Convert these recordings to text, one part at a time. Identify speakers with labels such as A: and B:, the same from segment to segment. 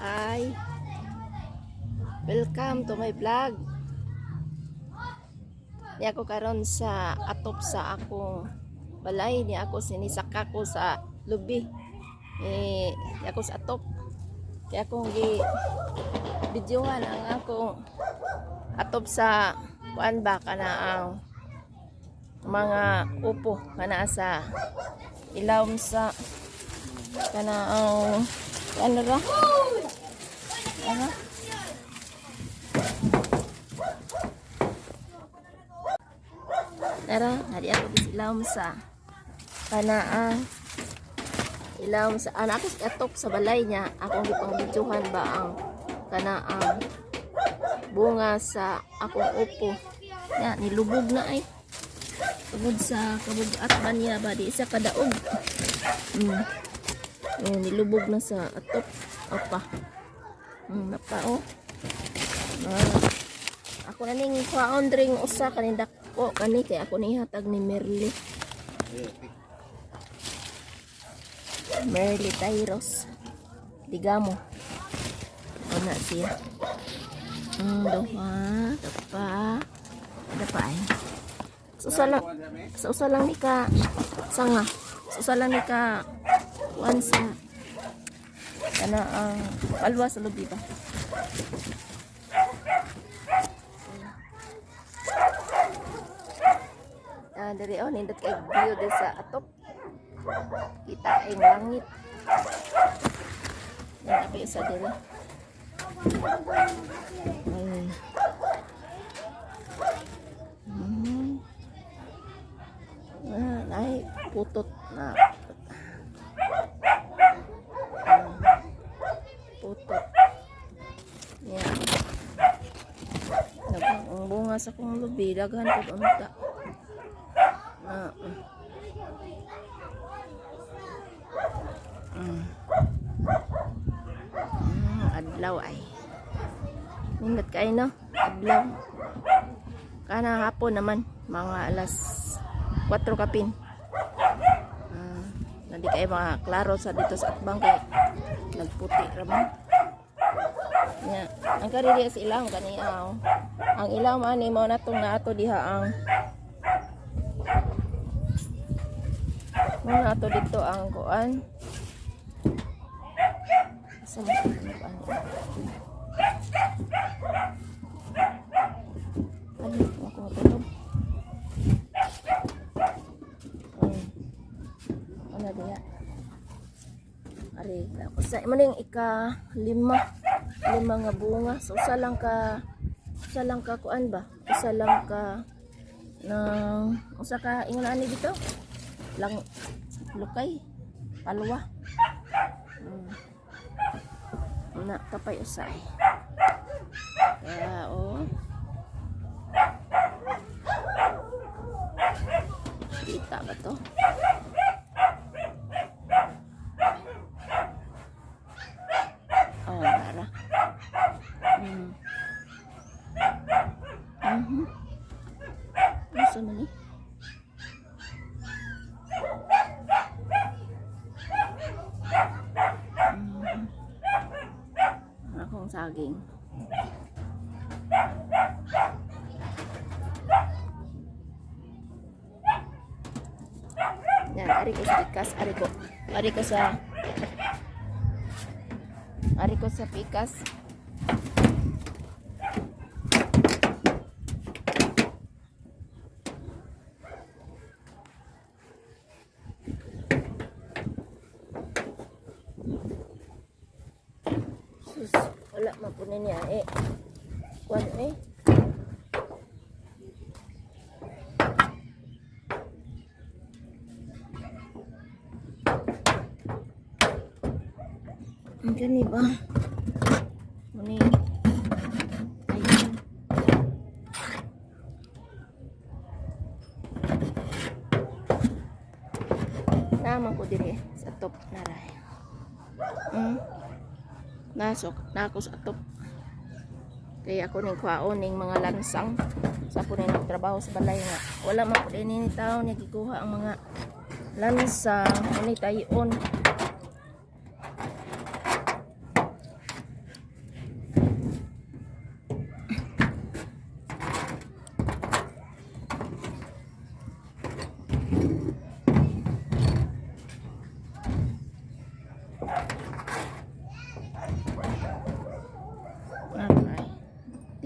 A: Hi. Welcome to my vlog. Ni ako karon sa atop sa akong balay, ni ako sinisaka ko sa lubi. Eh, ni ako sa atop. Kaya akong gi videohan ang akong atop sa kuan ba, kana ang mga upo kana sa ilawom sa kana ang ano ra, ano. Tara, hari ako sa ilawom sa kana ang ilawom sa anak ako sa atop sa balay niya. Akong gipang ba ang kana ang bunga sa akong upo. Ya, nilubog na ay. Tungod sa kabugat ba niya ba, di isa kadaog. Oh, nilubog na sa atop. Opa. Napa oh. Ah. Ako na ning kuhaon dring usa kaning dako kani kay ako ning hatag ni Merly. Merly Tyros. Digamo. Una siya. Duha, tapa. Ada pa ay. Sa usa lang ni ka sanga. Sa usa lang ni ka kuan sa kana ang palwa sa lubi ba. Ah, diri oh, nindot kay view di sa atop. Kita ang langit. Yan api sa diri. Ay. Ah, ay, putot na. Ah, putot. Yan. Ang bunga sa kong lubi, daghan pud unta. Ah. Adlaw ay. Nindot kay no? Adlaw. Kana hapon naman, mga alas 4 kapin. Ah, nandi kay mga klaro sa dito sa atbang kay nagputi ra man. Nya, ang kariri sa ilaw kani aw. Ang ilaw man ni mao natong naato diha ang mao nato dito ang kuan. Asa man ano ba ani? Ano ako matulog? Ay. Ano diha? Ari, ako sa mo ning ika lima, lima nga bunga. So usa lang ka kuan ba? Usa lang ka ng usa ka ingon ani dito. Lang lukay, palwa. Na kapay usay. Kaya oh. Kita ba to? Oh, nara. Asa man ni? Ang akong saging. Yan, ari ko sa pikas, ari ko. Ari ko sa pikas. Sus, wala man po niya eh. Kuan eh. Ang gani ba? Muni. Ayun. Naman ko dire sa top naray. Nasok na ako sa top. Kaya ako ning kwaon ning mga lansang sa ako ning nagtrabaho sa balay nga. Wala man ko din ni tao niya gikuha ang mga lansang muni tayon.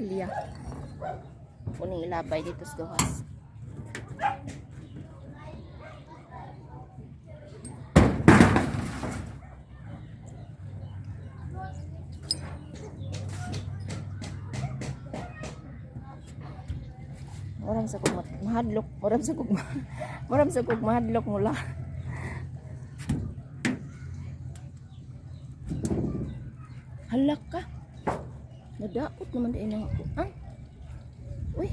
A: Bougainvillea. Kuning ilabay dito sa gawas. Murang sa kog mahadlok, murang sa kog mahadlok mula. Halak ka. Nadaot naman din ang ah. Uy.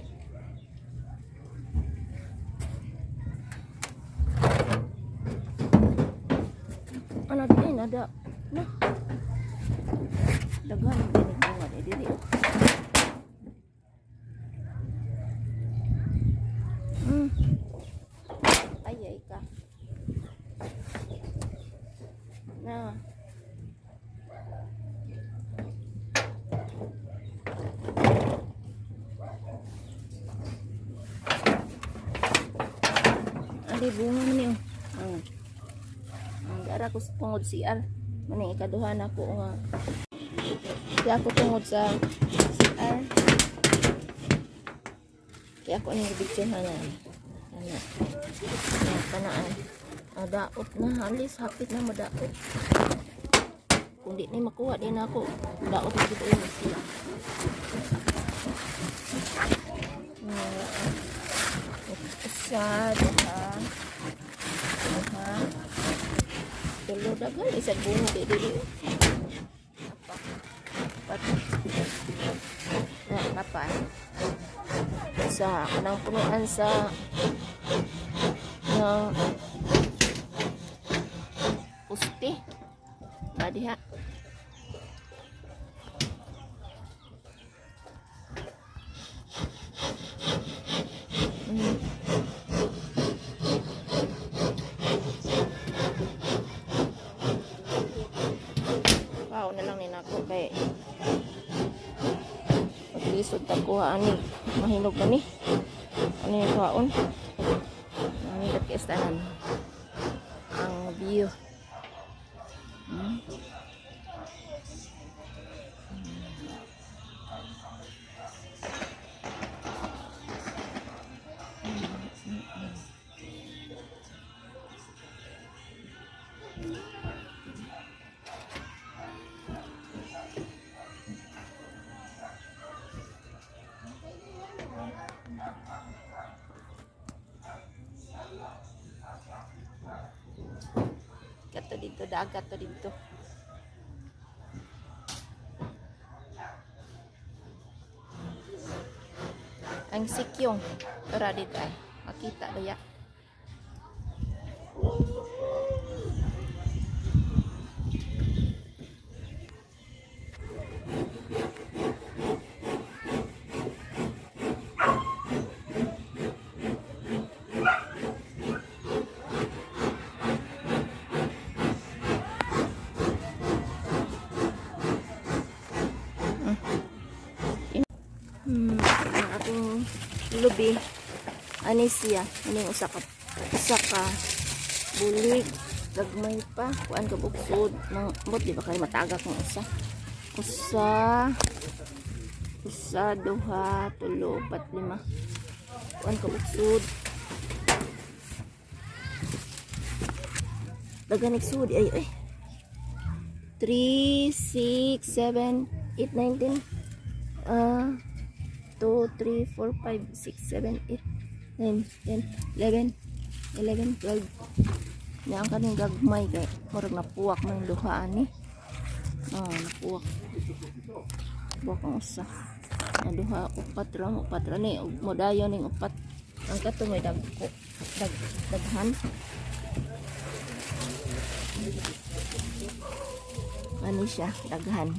A: Ano din nada na. Daghan din ang bunga ni diri, oh. Ay, ay ka. Na. Ali bunga man niyo. Ang. Ang ara ko sa tungod CR. Maning ikaduha na ko nga. Kaya ako tungod sa CR. Kaya ako ning gibidyohan na. Ana. Ana kanaan. Ah, daot na halis hapit na madaot. Kung di ni makuha di na ako. Daot na gid ulo siya. Usa, duha, duha, tulo, daghan isang bunga di dili. Apa? Apat. Nga kapan. Sa kanang punuan sa ng puste. Na diha. Wow na lang ni nako kay maglisod ta kuha ani mahinog pa ni ano yung kuhaon nangindot kay tanan ang view. Kato dito, dagat to dito. Ang sikyong ora dito ay makita ba ya? Ang akong lubi ani siya, aning usa ka bulig, gagmay pa, kuan ka bugsod nang bot di ba kay matagak ng usa usa usa, duha, tulo, upat, lima, kuan ka bugsod, daghan sud ay ay 3, 6, 7, 8, 9, 10, ah 2, 3, 4, 5, 6, 7, 8, 9, 10, 11, 11, 12. Nya ang kaning gagmay kay murag napuwak man duha ani. Oh, napuwak. Puwak ang usa. Na duha, upat ra, upat ra ni ug modayon ning upat. Ang kato may dagko, daghan. Ani siya, daghan.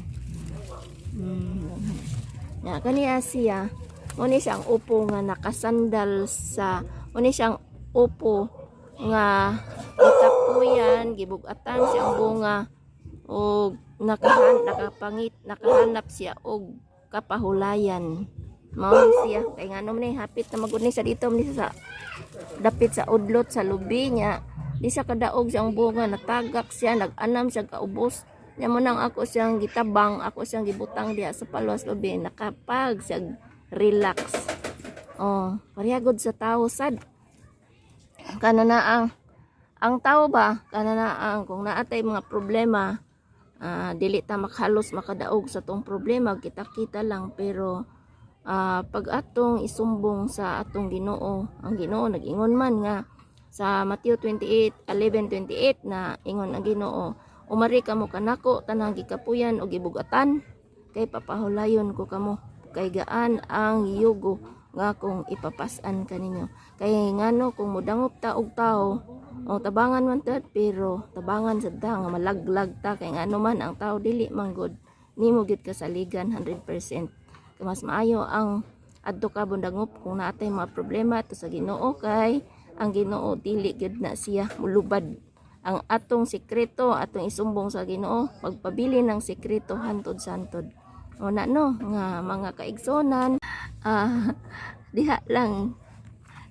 A: Daghan. Na kaniya siya, mo ni siyang upo nga nakasandal sa, mo ni siyang upo nga gitapuyan, gibugatan siyang bunga og nakahanap siya og kapahulayan. Mao ni siya kay ngano man ni hapit na magud ni sa dito man ni siya sa dapit sa udlot sa lubi niya. Di siya kadaog siyang bunga, natagak siya, nag-anam siya kaubos. Nya mo nang ako siyang gitabang, ako siyang gibutang diha sa palos lubi, nakapag siya relax. Oh, pareha gud sa tao sad. Kana na ang tao ba, kana na ang kung naatay mga problema, dili ta makahalos makadaog sa tong problema, kita-kita lang, pero pag atong isumbong sa atong Ginoo, ang Ginoo nag-ingon man nga sa Matthew 28:11-28 na ingon ang Ginoo, "Umari kamo kanako tanang gikapuyan o gibugatan, kay papahulayon ko kamo, kay gaan ang yugo nga akong ipapas-an kaninyo." Kay ngano, kung mudangop ta og tao o tabangan man ta, pero tabangan sad ta nga malaglag ta, kay ngano man ang tao dili man gud nimo gyud kasaligan 100%. Kay mas maayo ang adto ka bundangop kung naatay mga problema to sa Ginoo, kay ang Ginoo dili gyud na siya mulubad. Ang atong sekreto atong isumbong sa Ginoo, pagpabili ng sekreto hantod santod. O na no nga mga kaigsonan, diha lang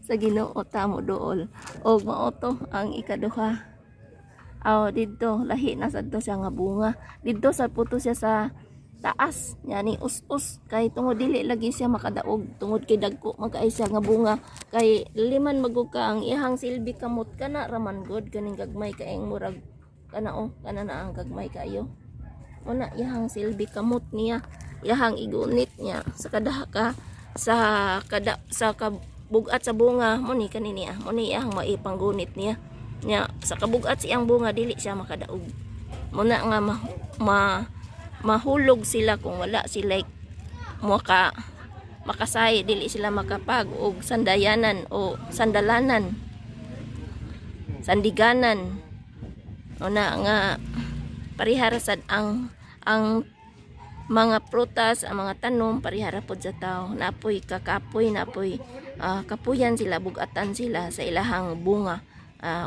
A: sa Ginoo ta mo duol. Og mao to ang ikaduha. Aw, didto lahi na sad to siya nga bunga. Didto sa puto siya sa taas yani us-us, kay tungod dili lagi siya makadaog tungod kay dagko magkaay siya nga bunga, kay liman magug ka ang iyang silbi kamot. Kana raman god kaning gagmay kaayong murag kana oh, kana na ang gagmay kayo una iyang silbi kamot niya, iyang igunit niya sa kada ka sa kada sa kabugat sa bunga mo ni kani niya, mo ni iyang maipanggunit niya. Nya sa kabugat siyang bunga dili siya makadaog mo na nga ma mahulog sila kung wala sila makasay, dili sila makapag og sandayanan o sandalanan, sandiganan. O na nga parihara sad ang mga prutas, ang mga tanom, parihara pod sa tao. Napoy kakapoy, napoy kapuyan sila, bugatan sila sa ilahang bunga.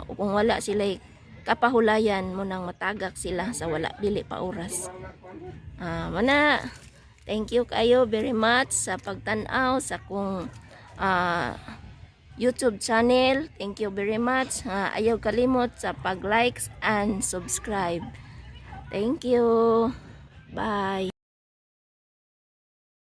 A: O kung wala sila kapahulayan mo nang matagak sila sa wala dili pa oras. Mana, thank you kayo very much sa pagtan-aw sa kong YouTube channel. Thank you very much. Ayaw kalimot sa pag-likes and subscribe. Thank you. Bye.